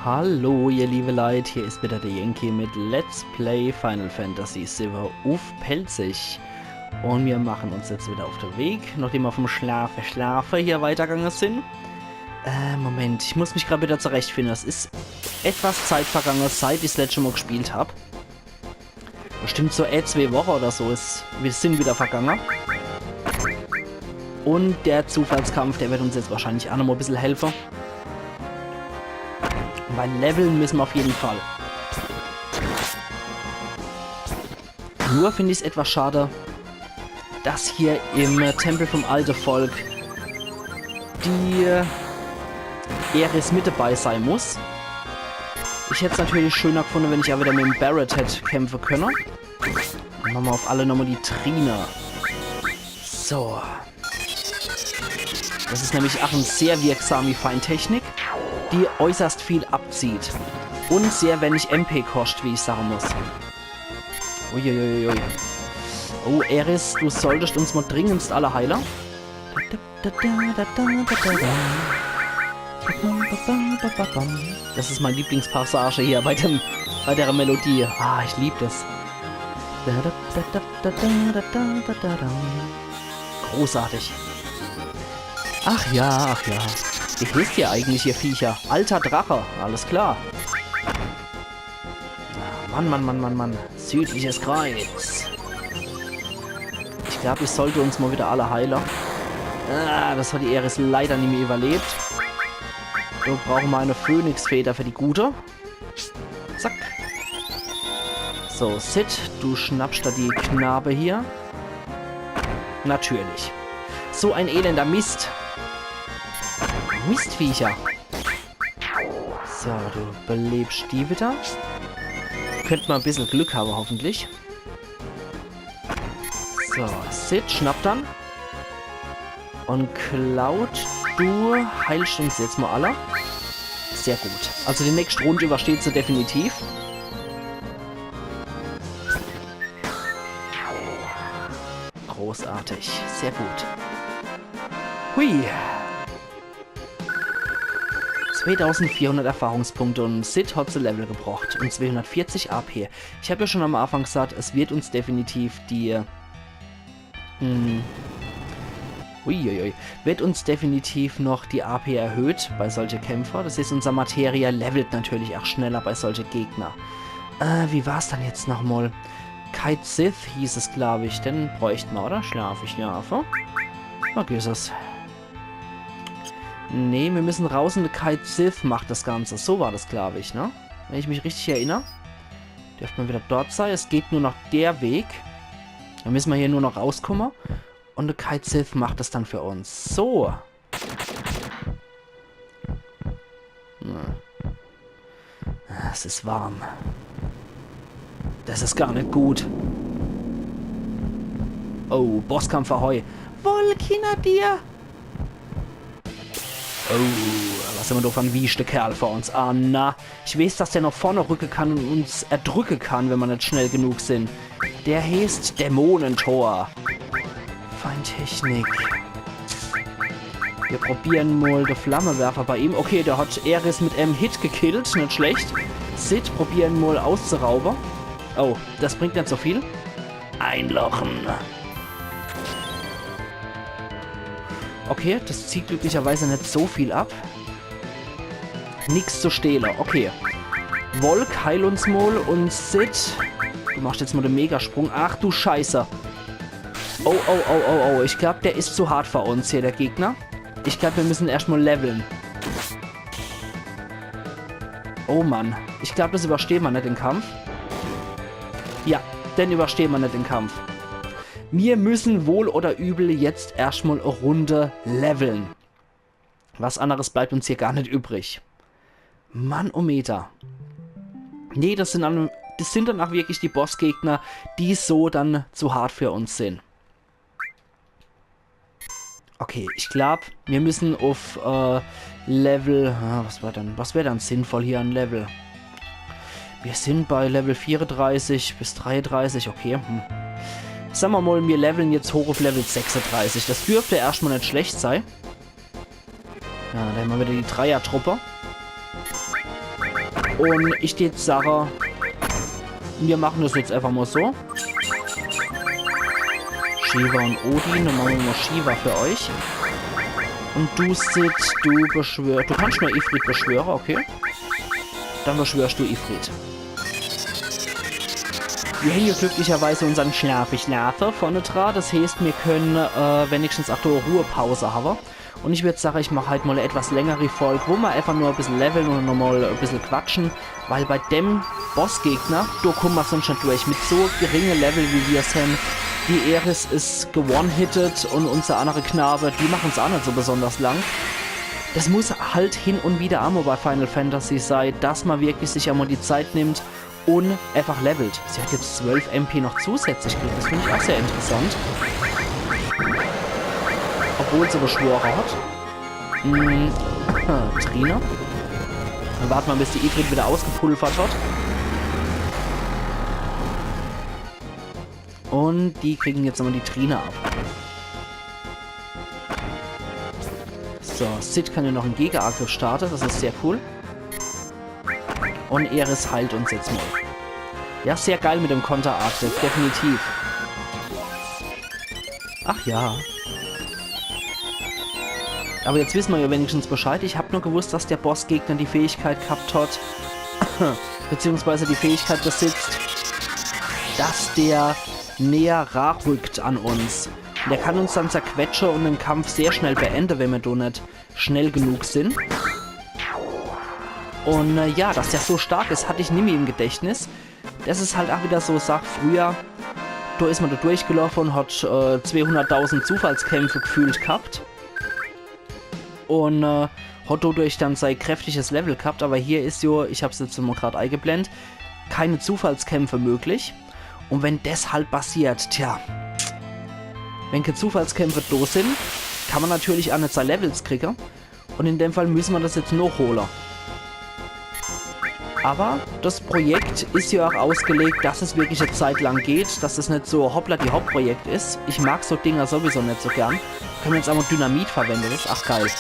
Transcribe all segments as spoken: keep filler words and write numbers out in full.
Hallo, ihr liebe Leit, hier is wieder der Yankee mit Let's Play Final Fantasy siwwe uff Pälzisch. Und wir machen uns jetzt wieder auf den Weg, nachdem wir vom Schlafe, Schlafe hier weitergegangen sind. Äh, Moment, ich muss mich grad wieder zurechtfinden. Es is etwas Zeit vergangen, seit ich's letzte Mal gespielt hab. Bestimmt so, äh, zwei Wochen oder so is, wir sind wieder vergangen. Und der Zufallskampf, der wird uns jetzt wahrscheinlich auch noch mal ein bisschen helfen. Weil leveln müssen wir auf jeden Fall. Nur finde ich's etwas schade, dass hier im Tempel vom alten Volk die Aeris mit dabei sein muss. Ich hätt's natürlich schöner gefunden, wenn ich auch wieder mit dem Barret hätte kämpfen können. Dann machen wir auf alle nochmal die Trine. So. Das ist nämlich auch eine sehr wirksame Feindtechnik, die äußerst viel abzieht. Und sehr wenig M P kostet, wie ich sagen muss. Uiuiuiui. Oh, Aeris, du solltest uns mal dringendst alle heilen. Das ist meine Lieblingspassage hier bei dem, bei der Melodie. Ah, ich lieb das. Großartig. Ach ja, ach ja. Wie heißt ihr eigentlich, ihr Viecher? Alter Drache, alles klar. Ah, Mann, Mann, Mann, Mann, Mann. Südliches Kreuz. Ich glaub, ich sollte uns mal wieder alle heilen. Ah, das hat die Aeris leider nicht mehr überlebt. Wir brauchen mal eine Phönixfeder für die Gute. Zack. So, Cid, du schnappst da die Knabe hier. Natürlich. So ein elender Mist. Mistviecher. So, du belebst die wieder. Könnt ma e bissel Glück haben, hoffentlich. So, Cid, schnapp dann. Und Cloud, du heilst uns jetzt mal alle. Sehr gut. Also die nächste Runde übersteht sie definitiv. Großartig. Sehr gut. Hui. Zweitausendvierhundert Erfahrungspunkte und Cid hat sie Level gebracht. Und zweihundertvierzig A P. Ich hab ja schon am Anfang gesagt, es wird uns definitiv die... Hm. Uiuiui. Wird uns definitiv noch die A P erhöht bei solche Kämpfer. Das heißt, unser Materia levelt natürlich auch schneller bei solche Gegner. Äh, wie war's dann jetzt nochmal? Cait Sith hieß es, glaub ich. Den bräuchten wir, oder? Schlaf ich, ja. Vergiss es. Nee, wir müssen raus und Cait Sith macht das Ganze. So war das, glaub ich, ne? Wenn ich mich richtig erinnere. Dürfte man wieder dort sein. Es geht nur noch der Weg. Dann müssen wir hier nur noch rauskommen. Und Cait Sith macht das dann für uns. So. Hm. Es ist warm. Das ist gar nicht gut. Oh, Bosskampf ahoi. Wolk hinter dir! Oh, was immer du für en wieschte Kerl vor uns. Ah, na. Ich weiß, dass der noch vorne rücken kann und uns erdrücken kann, wenn wir nicht schnell genug sind. Der heißt Dämonentor. Feindtechnik. Wir probieren mal den Flammenwerfer bei ihm. Okay, der hat Aeris mit einem Hit gekillt, nicht schlecht. Cid probieren mal auszurauben. Oh, das bringt nicht so viel. Einlochen. Okay, das zieht glücklicherweise nicht so viel ab. Nix zu stehlen, okay. Wolk, heil uns mal und Cid. Du machst jetzt mal den Megasprung. Ach du Scheiße. Oh, oh, oh, oh, oh. Ich glaub, der ist zu hart für uns hier, der Gegner. Ich glaub, wir müssen erstmal leveln. Oh Mann. Ich glaub, das überstehen wir nicht, den Kampf. Ja, den überstehen wir nicht, den Kampf. Wir müssen wohl oder übel jetzt erstmal eine Runde leveln. Was anderes bleibt uns hier gar nicht übrig. Mann, oh Meter. Nee, das sind dann, das sind dann auch wirklich die Bossgegner, die so dann zu hart für uns sind. Okay, ich glaub, wir müssen auf äh, Level... Ah, was wär dann, was wär dann sinnvoll hier an Level? Wir sind bei Level vierunddreißig bis dreiunddreißig, okay. Hm. Sagen wir mal, wir leveln jetzt hoch auf Level sechsunddreißig. Das dürfte erstmal nicht schlecht sein. Ja, da haben wir wieder die Dreiertruppe. Un ich tät sache, mir mache des jetzt einfach mol so. Shiva un Odin, dann mache mer mol Shiva für euch. Un du, Cid, du beschwör-, du kannst nur Ifrit beschwöre, okay. Dann beschwörst du Ifrit. Mir hän jo glücklicherweise unsern Schlafe-Schlafe vorne dra. Des heeßt, mir kenne, äh, wenigstens ach do Ruhepause hawwe. Un ich würd sache, ich mach halt mol e etwas längeri Folg, wo mer einfach nur e bissel leveln un nochmol e bissel quatschen, weil bei dem Bossgegner, do kumme mer sonscht net durch. Mit so geringe Level, wie mer's hän, die Aeris is ge-one-hitted un unser annere Knabe, die mache's ach net so besonders lang. Des muss halt hin un wieder emol bei Final Fantasy sei, dass mer wirklich sich emol die Zeit nimmt un einfach levelt. Sie hat jetzt zwölf M P noch zusätzlich gekriegt. Des find ich ach sehr interessant. Obwohl se beschwore hat. Hm. Trine. Dann warte mer, bis die Ifrit wieder ausgepulvert hat. Un die kriegen jetzt nochmol die Trine ab. So, Cid kann jo noch en Gegeangriff starte. Des is sehr cool. Un Aeris heilt uns jetzt mol. Ja, sehr geil mit dem Konterangriff, definitiv. Ach ja. Awwer jetzt wisse mer jo wenigstens Bescheid. Ich hab nur gewusst, dass der Bossgegner die Fähigkeit gehabt hat, beziehungsweise die Fähigkeit besitzt, dass der näher ranrückt an uns. Der kann uns dann zerquetsche un den Kampf sehr schnell beende, wenn mer do net schnell genug sin. Un, äh, ja, dass der so stark is, hatt ich nimmi im Gedächtnis. Des is halt ach wieder so Sach, früher, do is mer do durchgelaufe un hat, äh, zweehunderttausend Zufallskämpfe gefühlt gehabt. Un, äh, hat dodurch dann sei kräftiges Level gehabt, awwer hier is jo, ich hab's jetzt mol grad eigeblendt, keine Zufallskämpfe möglich. Un wenn des halt passiert, tja, wenn kä Zufallskämpfe do sin, kann mer natürlich ach net sei Levels kriege. Un in dem Fall müsse mer des jetzt nochhole. Awwer des Projekt is jo ach ausgelegt, dass es wirklich e Zeit lang geht, dass es net so hoppla die hopp Projekt is. Ich mag so Dinger sowieso net so gern. Kenne mer jetzt ach mol Dynamit verwende, des is ach geil.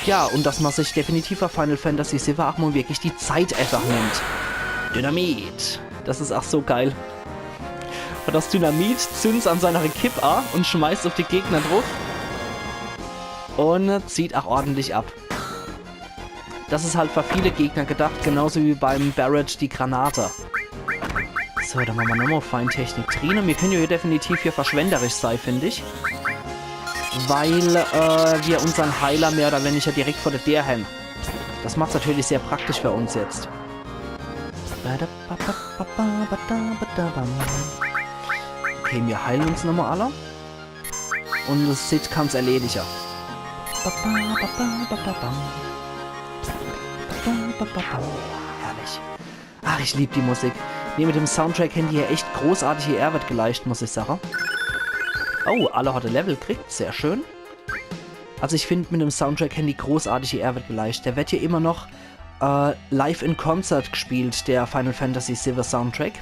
Ja, un dass mer sich definitiv bei Final Fantasy siwwe ach mol wirklich die Zeit einfach nimmt. Dynamit. Des is ach so geil. Un des Dynamit zünd's an seiner Kipp a un schmeißt uff die Gegner druff. Un zieht ach ordentlich ab. Des is halt für viele Gegner gedacht, genauso wie beim Barret die Granate. So, dann mache mer nochmol Feindtechnik Trine. Mir kenne jo hier definitiv hier verschwenderisch sei, find ich. Weil, äh, mer unsern Heiler mehr oder weniger direkt vor de Deer hän. Des macht's natürlich sehr praktisch für uns jetzt. Okay, mir heile uns nochmol alle. Un de Cid kann's erledige. Herrlich. Ach, ich lieb die Musik. Nee, mit dem Soundtrack hän die hier echt großartige Ärwet geleischt, muss ich sache. Oh, alle hat e Level kriegt, sehr schön. Also ich find, mit dem Soundtrack hän die großartige Ärwet geleischt. Der werd hier immer noch äh, live in Concert gespielt, der Final Fantasy siwwe Soundtrack.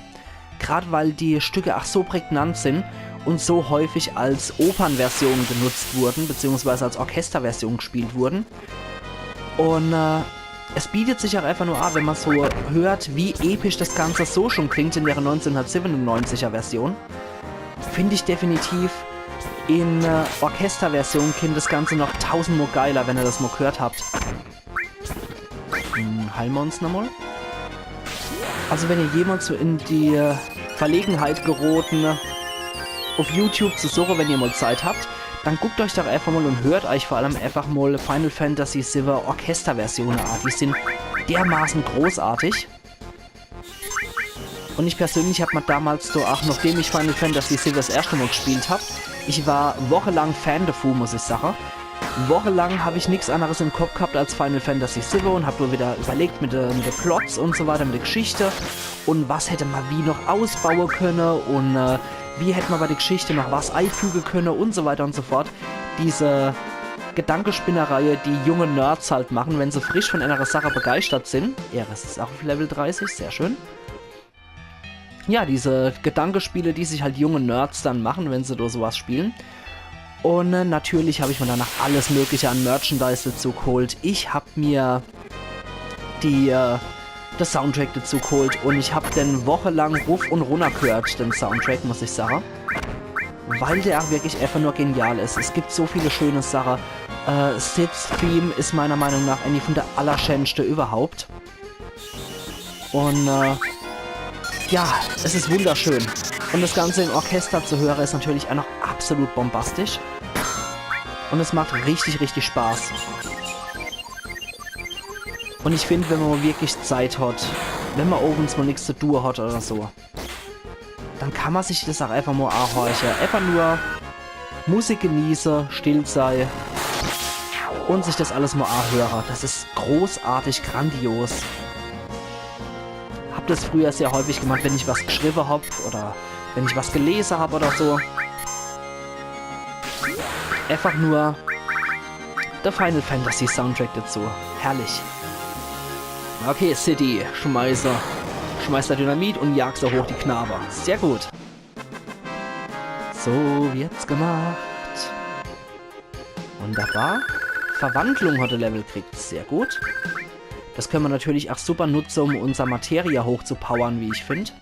Grad weil die Stücke ach so prägnant sin un so häufig als Opernversion genutzt wurden, beziehungsweise als Orchesterversion gespielt wurden. Un, äh, es bietet sich ach einfach nur a, wenn mer so hört, wie episch des Ganze so schon klingt in der neunzehnhundertsiebenundneunziger Version. Find ich definitiv, in, äh, Orchesterversion klingt des Ganze noch tausendmol geiler, wenn er des mol gehört habt. Hm, heile mer uns nochmol. Also wenn ihr jemals so in die, äh, Verlegenheit geroten, uff YouTube zu suche, wenn ihr mol Zeit habt, dann guckt euch doch einfach mol un hört euch vor allem einfach mol Final Fantasy siwwe Orchesterversione a. Die sin dermaßen großartig. Un ich persönlich hab mer damals so, ach, nachdem ich Final Fantasy siwwe des erschte Mol gespielt hab, ich war wochelang Fan devu, muss ich sache. Wochelang hab ich nix anneres im Kopp gehabt als Final Fantasy siwwe un hab nur wieder überlegt mit de, mit de Plots un so weiter, mit de Geschichte un was hätt mer wie noch ausbaue könne un, äh, wie hätt mer bei de Geschichte noch was eifüge könne un so weiter un so fort. Diese Gedankespinnerei, die junge Nerds halt machen, wenn se frisch von enner Sache begeistert sin. Aeris is ach uff Level dreißig, sehr schön. Ja, diese Gedankespiele, die sich halt junge Nerds dann machen, wenn se do so was spielen. Un, äh, natürlich hab ich mer danach alles Mögliche an Merchandise dezu geholt. Ich hab mer die, äh, de Soundtrack dazu geholt und ich hab den wochelang ruff und runner gehört, den Soundtrack, muss ich sage. Weil der auch wirklich einfach nur genial is. Es gibt so viele schöne Sache. Äh, Cid's Theme is meiner Meinung nach eine von der allerschönste überhaupt. Und äh, ja, es is wunderschön. Und das Ganze im Orchester zu hören is natürlich auch noch absolut bombastisch. Und es macht richtig, richtig Spaß. Und ich find, wenn man mal wirklich Zeit hat, wenn man abends mal nix zu tun hat oder so, dann kann man sich das auch einfach mal anhorchen. Einfach nur Musik genieße, still sei und sich das alles mal anhöre. Das is großartig, grandios. Hab das früher sehr häufig gemacht, wenn ich was geschrieben hab oder wenn ich was gelesen hab oder so. Einfach nur der Final Fantasy Soundtrack dazu. Herrlich. Okay, Ciddy, schmeiße. Schmeiß da Dynamit und jag se hoch, die Knabe. Sehr gut. So wird's gemacht. Wunderbar. Verwandlung hat er Level kriegt. Sehr gut. Das können wir natürlich auch super nutzen, um unser Materia hochzupowern, wie ich find.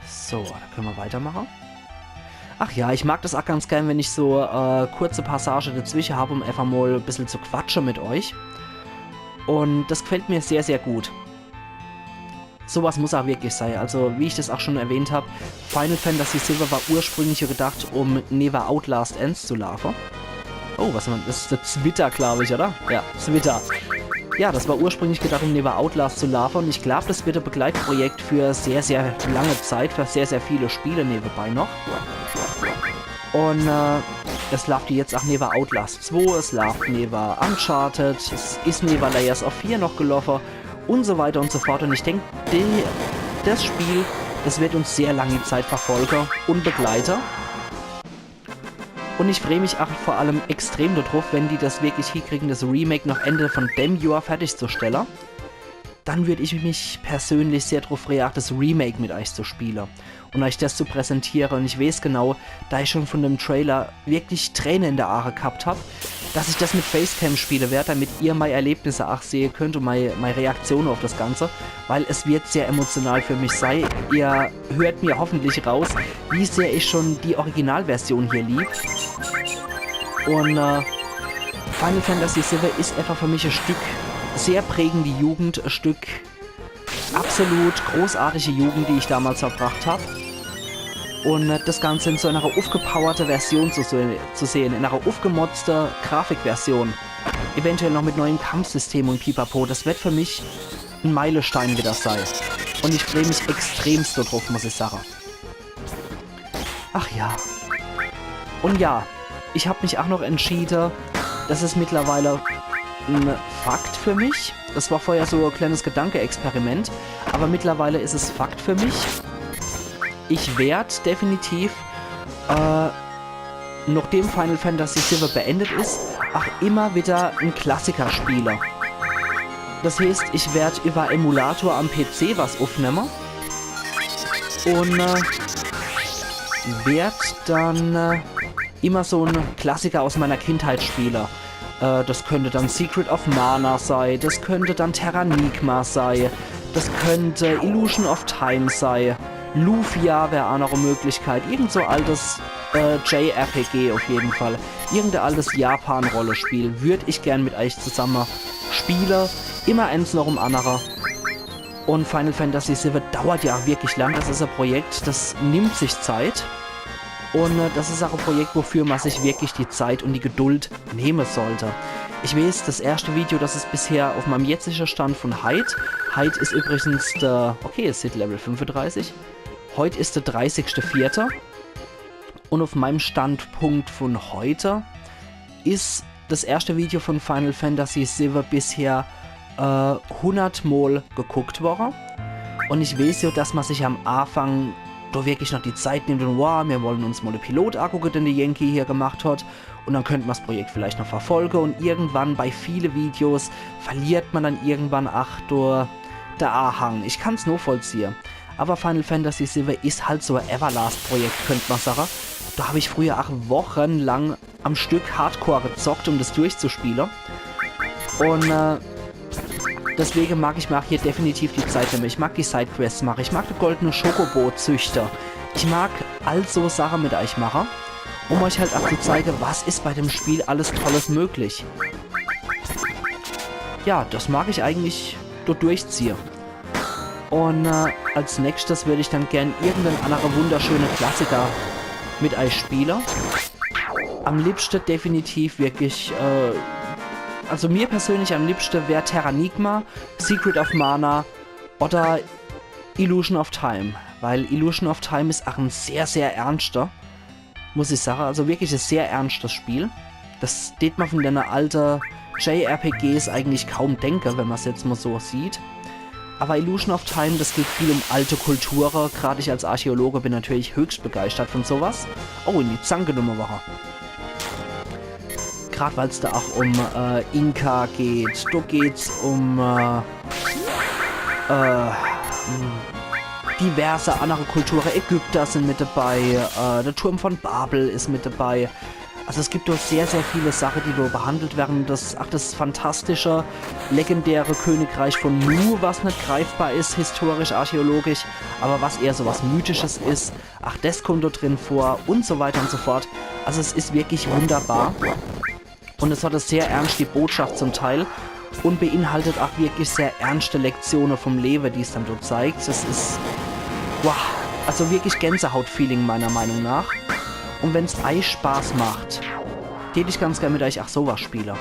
So, da können wir weitermachen. Ach ja, ich mag das auch ganz gern, wenn ich so äh, kurze Passage dazwischen hab, um einfach mal ein bisschen zu quatschen mit euch. Und das gefällt mir sehr, sehr gut. Sowas muss auch wirklich sein. Also, wie ich das auch schon erwähnt hab, Final Fantasy sieben war ursprünglich gedacht, um neben Outlast eins zu laufen. Oh, was man, das is der Zwitter, glaub ich, oder? Ja, Zwitter. Ja, das war ursprünglich gedacht, um neben Outlast zu laufen. Und ich glaub, das wird ein Begleitprojekt für sehr, sehr lange Zeit, für sehr, sehr viele Spiele nebenbei noch. Und äh, es läuft jetzt auch neben Outlast zwei, es läuft neben Uncharted, es is neben Layers of Fear noch gelaufen und so weiter und so fort. Und ich denk, die, das Spiel, das wird uns sehr lange Zeit verfolgen und begleiten. Und ich freu mich auch vor allem extrem darauf, wenn die das wirklich hinkriegen, das Remake noch Ende von dem Jahr fertigzustellen. Dann würd ich mich persönlich sehr drauf freuen, auch das Remake mit euch zu spielen und euch das zu präsentieren. Und ich weiß genau, da ich schon von dem Trailer wirklich Tränen in der Auge gehabt hab, dass ich das mit Facecam spielen werd, damit ihr meine Erlebnisse auch sehen könnt und meine, meine Reaktion auf das Ganze, weil es wird sehr emotional für mich sein. Ihr hört mir hoffentlich raus, wie sehr ich schon die Originalversion hier lieb. Und äh, Final Fantasy sieben is einfach für mich ein Stück sehr prägende Jugend, ein Stück absolut großartige Jugend, die ich damals verbracht hab. Und äh, das Ganze in so einer aufgepowerten Version zu, se- zu sehen, in einer aufgemotzten Grafikversion, eventuell noch mit neuem Kampfsystem und Pipapo, das wird für mich ein Meilenstein wieder sein. Und ich freu mich extremst drauf, muss ich sagen. Ach ja. Und ja, ich hab mich auch noch entschieden, das is mittlerweile ein Fakt für mich. Das war vorher so ein kleines Gedankenexperiment, aber mittlerweile is es Fakt für mich. Ich werd definitiv, äh, nachdem Final Fantasy sieben beendet is, auch immer wieder einen Klassiker spielen. Das heißt, ich werd über Emulator am P C was aufnehmen und äh, werd dann äh, immer so ein Klassiker aus meiner Kindheit spielen. Äh, das könnte dann Secret of Mana sei, das könnte dann Terranigma sei, das könnte Illusion of Time sei, Lufia wär auch noch eine Möglichkeit, irgend so altes äh, J R P G auf jeden Fall. Irgendein altes Japan-Rollenspiel würd ich gern mit euch zusammen spielen. Immer eins nach dem anderen. Und Final Fantasy sieben dauert ja auch wirklich lang. Das is ein Projekt, das nimmt sich Zeit. Und äh, das is auch ein Projekt, wofür man sich wirklich die Zeit und die Geduld nehmen sollte. Ich weiß, das erste Video, das is bisher auf meinem jetzigen Stand von heit. Heit is übrigens der, okay, es is Level fünfunddreißig. Heit is der dreißigste vierte. Und auf meinem Standpunkt von heute is das erste Video von Final Fantasy sieben bisher äh, hundert Mal geguckt worden. Und ich weiß ja, dass man sich am Anfang da wirklich noch die Zeit nimmt und: „Wow, wir wollen uns mal den Pilot angucken, den der Yankee hier gemacht hat. Und dann könnte man das Projekt vielleicht noch verfolgen.“ Und irgendwann bei viele Videos verliert man dann irgendwann, ach, da, der Ahang. Ich kann's nur vollziehen. Aber Final Fantasy sieben is halt so ein Everlast-Projekt, könnt man sagen. Da hab ich früher auch wochenlang am Stück Hardcore gezockt, um das durchzuspielen. Und äh, Deswege mag ich mir auch hier definitiv die Zeit nemme. Ich mag die Sidequests mache. Ich mag de goldene Chocobo züchte. Ich mag all so Sache mit euch mache, um euch halt auch zu zeige, was is bei dem Spiel alles Tolles möglich. Ja, das mag ich eigentlich do durchziehe. Und äh, als nächstes würd ich dann gern irgendein andere wunderschöne Klassiker mit euch spiele. Am liebste definitiv wirklich, äh, also mir persönlich am liebste wär Terranigma, Secret of Mana oder Illusion of Time, weil Illusion of Time is auch ein sehr, sehr ernster, muss ich sagen, also wirklich ein sehr ernstes Spiel. Das tät man von dene alte J R P Gs eigentlich kaum denke, wenn man's jetzt mal so sieht. Aber Illusion of Time, das geht viel um alte Kulture. Grad ich als Archäologe bin natürlich höchst begeistert von sowas. Oh, in die Zange genumme worre. Grad weil's da auch um äh, Inka geht, do geht's um äh, äh, hm, diverse andere Kulture. Ägypter sind mit dabei, äh, der Turm von Babel is mit dabei. Also es gibt dort sehr, sehr viele Sachen, die dort behandelt werden. Das, ach, das fantastische, legendäre Königreich von Nu, was net greifbar is, historisch, archäologisch, aber was eher so was Mythisches is. Ach, das kommt dort drin vor und so weiter und so fort. Also es is wirklich wunderbar. Und es hat eine sehr ernste Botschaft zum Teil und beinhaltet auch wirklich sehr ernste Lektione vom Lewe, die's dann dort zeigt. Es is, wow, also wirklich Gänsehaut-Feeling meiner Meinung nach. Und wenn's euch Spaß macht, tät ich ganz gern mit euch auch sowas spiele.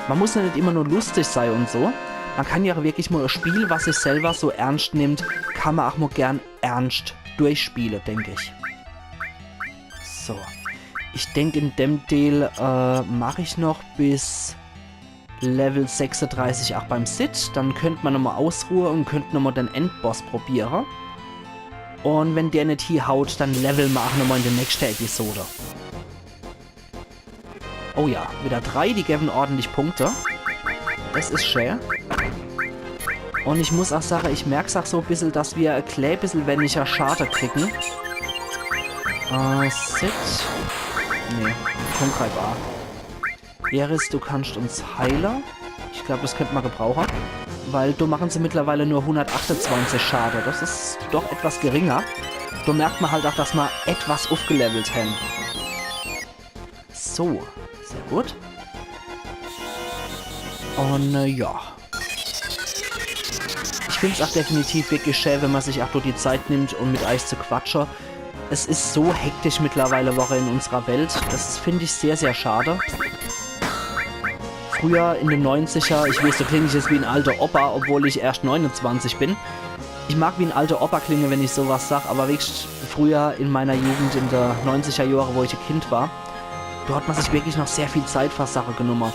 Man muss ja net immer nur lustig sei und so. Man kann ja auch wirklich mal ein Spiel, was sich selber so ernst nimmt, kann man auch mal gern ernst durchspiele, denk ich. So. Ich denk, in dem Deel äh, mach ich noch bis Level sechsunddreißig auch beim Cid. Dann könnt man nochmal ausruhe und könnt nochmal den Endboss probiere. Und wenn der net hiehaut, dann level ma auch nochmal in der nächste Episode. Oh ja, wieder drei, die geben ordentlich Punkte. Das is schä. Und ich muss auch sagen, ich merk's auch so bissel, dass wir e klä bissel weniger Schade kriegen. Äh, Cid. Nee, komm, greif a. Aeris, du kannst uns heile. Ich glaub, das könnt ma gebrauche. Weil do machen sie mittlerweile nur hundertachtundzwanzig Schade. Das is doch etwas geringer. Do merkt ma halt auch, dass ma etwas ufgelevelt hän. So, sehr gut. Und äh, ja. Ich find's auch definitiv wirklich schä, wenn ma sich auch dort die Zeit nimmt, um mit euch zu quatsche. Es is so hektisch mittlerweile worre in unserer Welt. Das find ich sehr, sehr schade. Früher in den neunziger, ich weiß, do kling ich jetzt wie en alter Opa, obwohl ich erst neunundzwanzig bin. Ich mag wie en alter Opa klinge, wenn ich sowas sag, aber wirklich früher in meiner Jugend, in der neunziger Jahre, wo ich e Kind war, do hat ma sich wirklich noch sehr viel Zeit für Sache genumme.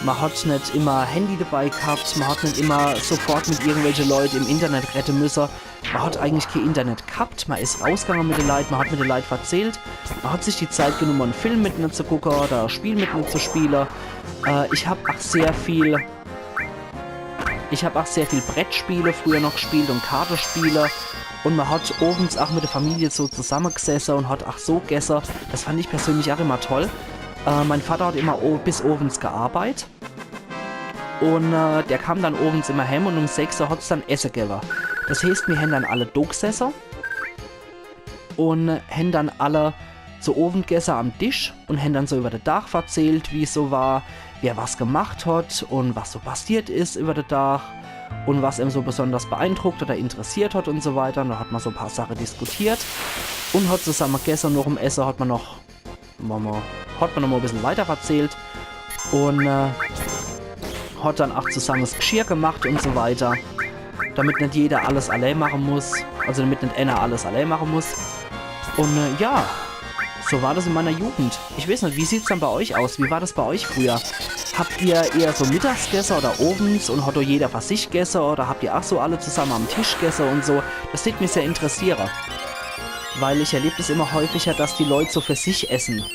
Ma hat net immer Handy dabei gehabt, ma hat net immer sofort mit irgendwelche Leute im Internet redde müsse. Ma hat eigentlich kee Internet gehabt, ma is rausgange mit de Leit, ma hat mit de Leit verzählt, ma hat sich die Zeit genumme, en Film mit ne zu gucke oder e Spiel mit ne zu spiele. Äh, ich hab auch sehr viel Ich hab auch sehr viel Brettspiele früher noch gespielt und Kartespiele. Und ma hat owends auch mit der Familie so zusammegesesse und hat auch so gesse. Das fand ich persönlich auch immer toll. Äh, mein Vater hat immer o- bis owends gearbeit. Und äh, der kam dann owends immer hem und um sechs Uhr hat's dann Esse gewwe. Das heißt, mir hän dann alle do gesesse und hän dann alle zu Owend gesse am Tisch und hän dann so über de Tag verzählt, wie so war, wer was gemacht hat und was so passiert is über de Tag und was em so besonders beeindruckt oder interessiert hat und so weiter. Und da hat ma so paar Sache diskutiert und hat zusamme gesse. Noch em Esse hat ma noch, ma, ma, hat ma noch mal e bissel weiter verzählt und äh, hat dann auch zusamme das Geschirr gemacht und so weiter, damit net jeder alles allää mache muss, also damit net einer alles allää mache muss. Und äh, ja, so war das in meiner Jugend. Ich weiß net, wie sieht's dann bei euch aus? Wie war das bei euch früher? Habt ihr eher so mittags gesse oder owends und hat do jeder für sich gesse oder habt ihr auch so alle zusamme am Tisch gesse und so? Das tät mich sehr interessiere, weil ich erleb das immer häufiger, dass die Leut so für sich essen,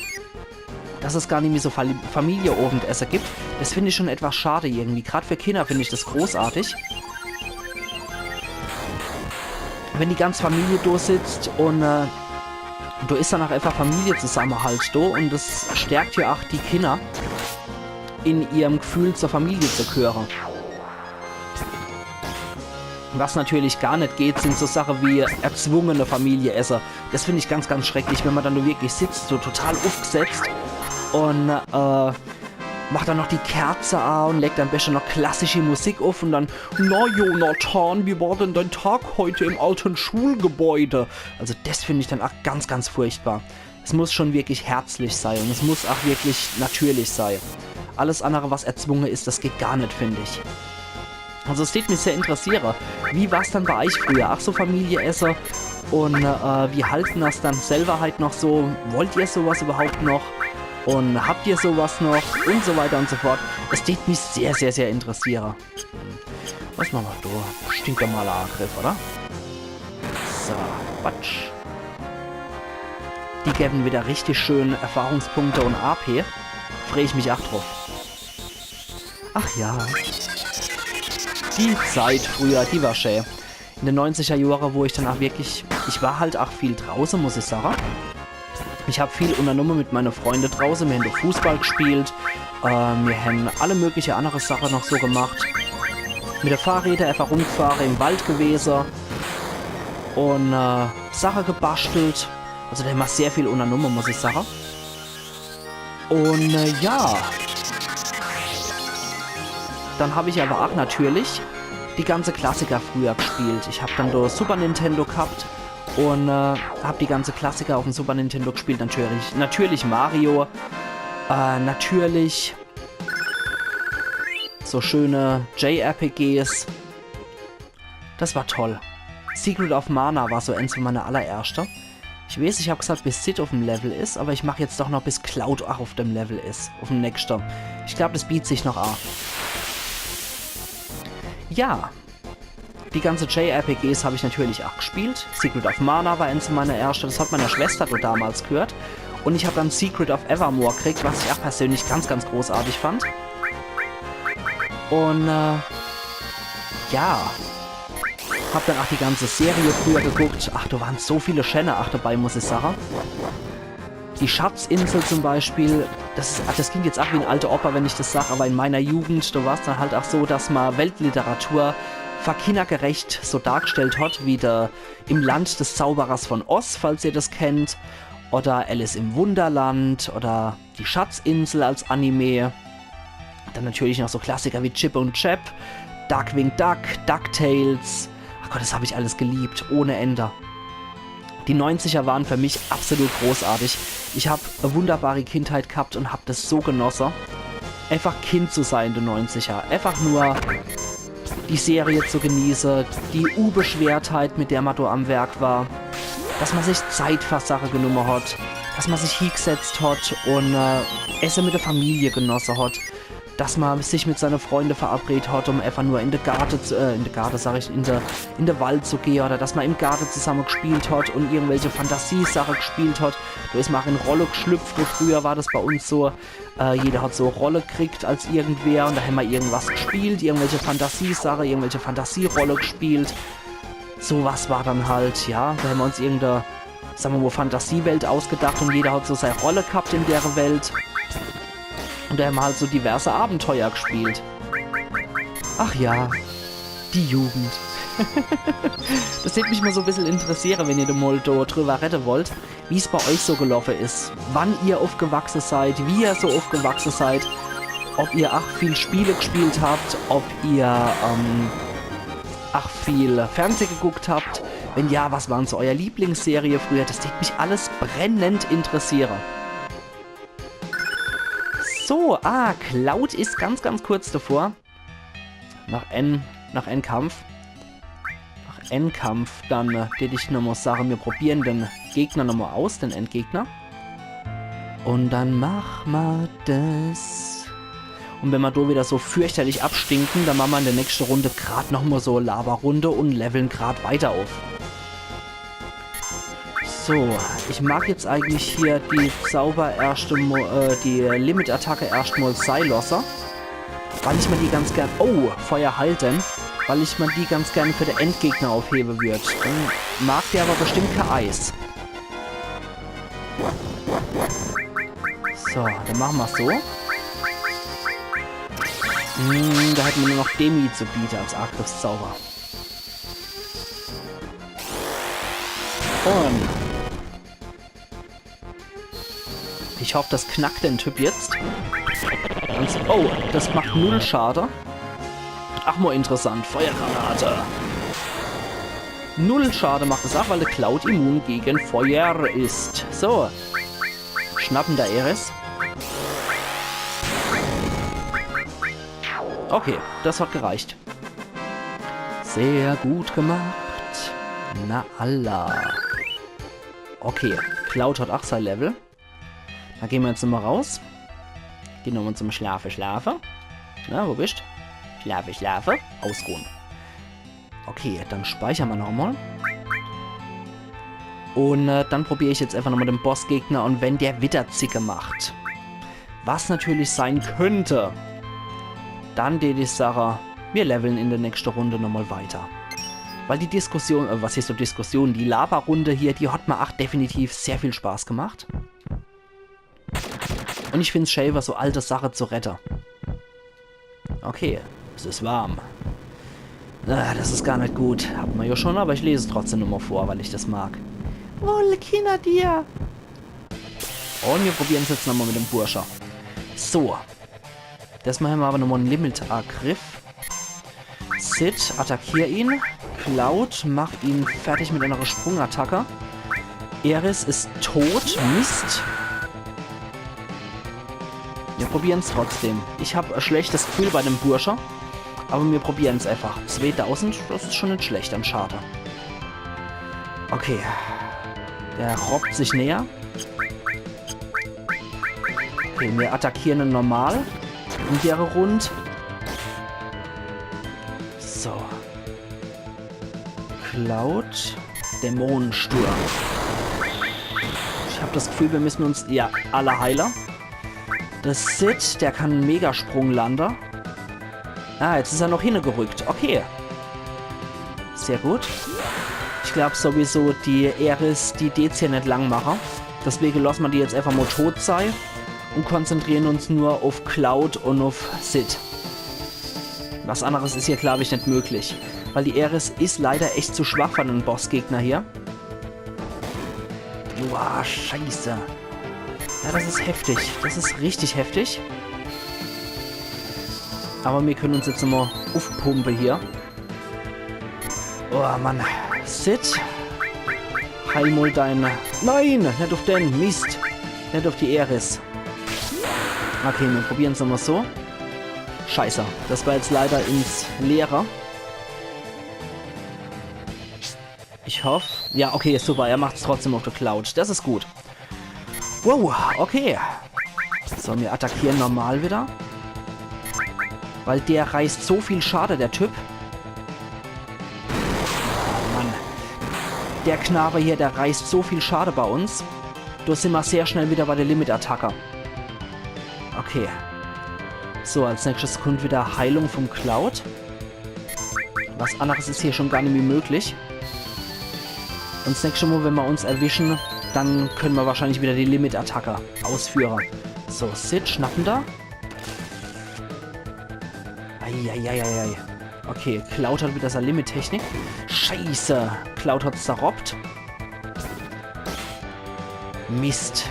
dass es gar nimmi so Fam- Familieowendesse gibt. Das find ich schon etwas schade irgendwie. Grad für Kinder find ich das großartig. Wenn die ganz Familie do sitzt und äh, do is dann auch einfach Familiezusammehalt do und das stärkt ja auch die Kinder in ihrem Gefühl, zur Familie zu gehöre. Was natürlich gar net geht, sin so Sache wie erzwungene Familie-Esse. Das find ich ganz, ganz schrecklich, wenn ma dann do wirklich sitzt, so total uffgesetzt un äh, macht dann noch die Kerze a un legt am beschte noch klassische Musik uff un dann: „Na, Jonathan, wie war denn dein Tag heute im alten Schulgebäude?“ Also das find ich dann ach ganz, ganz furchtbar. Es muss schon wirklich herzlich sei un es muss ach wirklich natürlich sei. Alles annere, was erzwunge is, das geht gar net, find ich. Also es tät mich sehr interessiere, wie war's dann bei eich früher? Ach so, Familie-Esse. Un äh, wie halten das dann selwer halt noch so? Wollt ihr sowas überhaupt noch? Un habt ihr sowas noch? Un so weiter un so fort. Es tät mich sehr, sehr, sehr interessiere. Was mache ma do? Stinknormaler Angriff, oder? So, Quatsch. Die gewwe wieder richtig schön Erfahrungspunkte un A P. Free ich mich ach druff. Ach ja. Die Zeit früher, die war schä. In de neunziger Johre, wo ich dann ach wirklich, ich war halt ach viel drauße, muss ich sage. Ich hab viel unternomme mit meine Freunde drauße. Mir hän do Fußball gespielt, äh, mir hän alle mögliche annere Sache noch so gemacht. Mit de Fahrräder einfach rumgefahre, im Wald gewese un äh, Sache gebastelt. Also do hän ma sehr viel unternomme, muss ich sage. Un äh, ja. Dann hab ich aber ach natürlich die ganze Klassiker früher gespielt. Ich hab dann do Super Nintendo gehabt un äh, hab die ganze Klassiker uffm Super Nintendo gespielt. Natürlich, natürlich Mario, äh, natürlich so schöne J R P Gs. Das war toll. Secret of Mana war so eins von meine allererschte. Ich weeß, ich hab gesagt, bis Cid uffm Level is, aber ich mach jetzt doch noch, bis Cloud ach uff dem Level is, uffm nächschte. Ich glaub, das bietet sich noch a. Ja. Die ganze J R P Gs hab ich natürlich ach gespielt. Secret of Mana war eins meiner erschte, das hat meiner Schwester do damals gehört. Un ich hab dann Secret of Evermore gekriegt, was ich ach persönlich ganz, ganz großartig fand. Un äh, ja, hab dann ach die ganze Serie früher geguckt. Ach, do waren so viele Schäne ach dabei, muss ich sage. Die Schatzinsel zum Beispiel, das, is, das klingt jetzt ach wie en alter Opa, wenn ich das sag, aber in meiner Jugend, do war's dann halt ach so, dass ma Weltliteratur verkinnergerecht so dargestellt hat, wie der Im Land des Zauberers von Oz, falls ihr das kennt, oder Alice im Wunderland oder Die Schatzinsel als Anime. Dann natürlich noch so Klassiker wie Chip und Chap, Darkwing Duck, DuckTales. Ach Gott, das hab ich alles geliebt, ohne Ende. Die neunziger waren für mich absolut großartig. Ich hab e wunderbare Kindheit gehabt und hab das so genosse, einfach Kind zu sein in de neunziger. Einfach nur die Serie zu genieße, die Unbeschwertheit, mit der ma do am Werk war, dass ma sich Zeit für Sache genumme hat, dass ma sich hiegesetzt hat und äh, Esse mit der Familie genosse hat, dass ma sich mit seine Freunde verabredt hat, um einfach nur in de Garte zu, äh, in de Garte, sag ich, in de, in de Wald zu gehe oder dass ma im Garte zusamme gespielt hat und irgendwelche Fantasiesache gespielt hat. Do is ma ach in Rolle geschlüpft, früher war das bei uns so, äh, jeder hat so Rolle gekriegt als irgendwer und do hämmer irgendwas gespielt, irgendwelche Fantasiesache, irgendwelche Fantasierolle gespielt. So was war dann halt, ja, do hämmer uns irgende, sag mer mo, Fantasiewelt ausgedacht und jeder hat so sei Rolle gehabt in dere Welt. Und do hämmer halt so diverse Abenteuer gespielt. Ach ja, die Jugend. Das tät mich mo so e bissel interessiere, wenn ihr do mol do drüber redde wollt, wie's bei euch so geloffe is, wann ihr uffgewachse seid, wie ihr so uffgewachse seid, ob ihr ach viel Spiele gespielt habt, ob ihr ähm, ach viel Fernseh geguckt habt. Wenn ja, was waren so euer Lieblingsserie früher? Das tät mich alles brennend interessiere. So, ah, Cloud is ganz, ganz kurz davor. Noch en, noch en Kampf. Noch en Kampf, dann äh, tät ich nomo sage, mir probieren den Gegner nomo aus, den Endgegner. Und dann mach ma das. Und wenn ma do wieder so fürchterlich abstinken, dann mache ma in der nächste Runde grad nomo so Lava-Runde und leveln grad weiter uff. So, ich mag jetzt eigentlich hier die Zauber erschte mo, äh, die Limit-Attacke erscht mol sei losse. Weil ich ma die ganz gern, oh, Feuer halten, weil ich ma die ganz gern für de Endgegner aufhebe würd. Dann mag der aber bestimmt kee Eis. So, dann mache ma's so. Hm, do hätte ma nur noch Demi zu biete als Angriffszauber. Und ich hoff, das knackt den Typ jetzt. Und s-, oh, das macht null Schade. Ach, mo interessant. Feuergranate. Null Schade macht es ab, weil de Cloud immun gegen Feuer ist. So. Schnappen der Aeris. Okay, das hat gereicht. Sehr gut gemacht. Na alla. Okay, Cloud hat ach sei Level. Da gehn mer jetzt nochmo raus. Gehn nochmo zum Schlafe, Schlafe. Na, wo bist? Schlafe, Schlafe. Ausruhen. Okay, dann speichern mer nochmo. Und äh, dann probier ich jetzt einfach nochmo den Bossgegner und wenn der wieder Zicke macht, was natürlich sein könnte, dann tät ich sage, mir leveln in der nächste Runde nochmo weiter. Weil die Diskussion, äh, was heißt so Diskussion, die Laberrunde hier, die hat mer ach definitiv sehr viel Spaß gemacht. Und ich find's schä, iwwer so alte Sache zu redde. Okay, es ist warm. Ah, das ist gar net gut. Hat mer ja schon, aber ich lese es trotzdem nochmo vor, weil ich das mag. Wolle Kinner dir. Und mir probieren's jetzt nochmo mit dem Bursche. So. Desmal hämmer aber nochmo en Limit-Angriff. Cid, attackier ihn. Cloud, mach ihn fertig mit einer Sprungattacke. Aeris ist tot. Mist. Mir probieren's trotzdem. Ich hab e schlechtes Gefühl bei dem Bursche. Aber mir probieren's einfach. Zweetausend, das ist schon net schlecht an Schade. Okay. Der robbt sich näher. Okay, mir attackieren normal. In dere Rund. So. Cloud. Dämonensturm. Ich hab das Gefühl, wir müssen uns... Ja, alle heile. Der Cid, der kann en Megasprung lande. Ah, jetzt is er noch hinne gerückt. Okay. Sehr gut. Ich glaub sowieso, die Aeris, die dät's hier net lang mache. Deswege losse mer die jetzt einfach mo tot sei und konzentrieren uns nur uff Cloud und uff Cid. Was anderes is hier, glaub ich, net möglich. Weil die Aeris is leider echt zu schwach für den Bossgegner hier. Boah, scheiße. Ja, das is heftig. Das is richtig heftig. Aber mir können uns jetzt nochmal uffpumpe hier. Oh Mann. Cid. Heil mol deine... Nein, net uff den. Mist. Net uff die Aeris. Okay, mir probieren's nochmal so. Scheiße. Das war jetzt leider ins Leere. Ich hoff... Ja, okay, super. Er macht's trotzdem uff de Cloud. Das is gut. Wow, okay. So, mir attackieren normal wieder. Weil der reißt so viel Schade, der Typ. Mann. Der Knabe hier, der reißt so viel Schade bei uns. Do simmer sehr schnell wieder bei der Limit-Attacke. Okay. So, als nächstes kommt wieder Heilung vom Cloud. Was anderes is hier schon gar nimmi möglich. Und das nächste Mal, wenn mer uns erwischen, dann können mer wahrscheinlich wieder die Limit-Attacke ausführen. So, Cid, schnappen da. Eieieiei. Okay, Cloud hat wieder sei Limit-Technik. Scheiße, Cloud hat's zerroppt. Mist.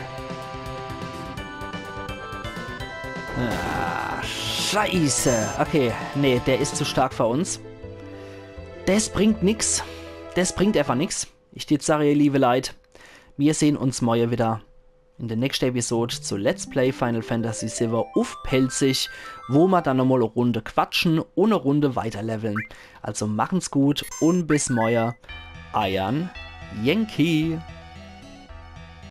Ah, scheiße. Okay, nee, der is zu stark für uns. Des bringt nix. Des bringt einfach nix. Ich dät sage, ihr liebe Leit, mir sehn uns morje wieder in der nächste Episode zu Let's Play Final Fantasy siwwe uff Pälzisch, wo mer dann nochmal e Runde quatschen und e Runde weiterleveln. Also machen's gut und bis morje. Eiern Yankee.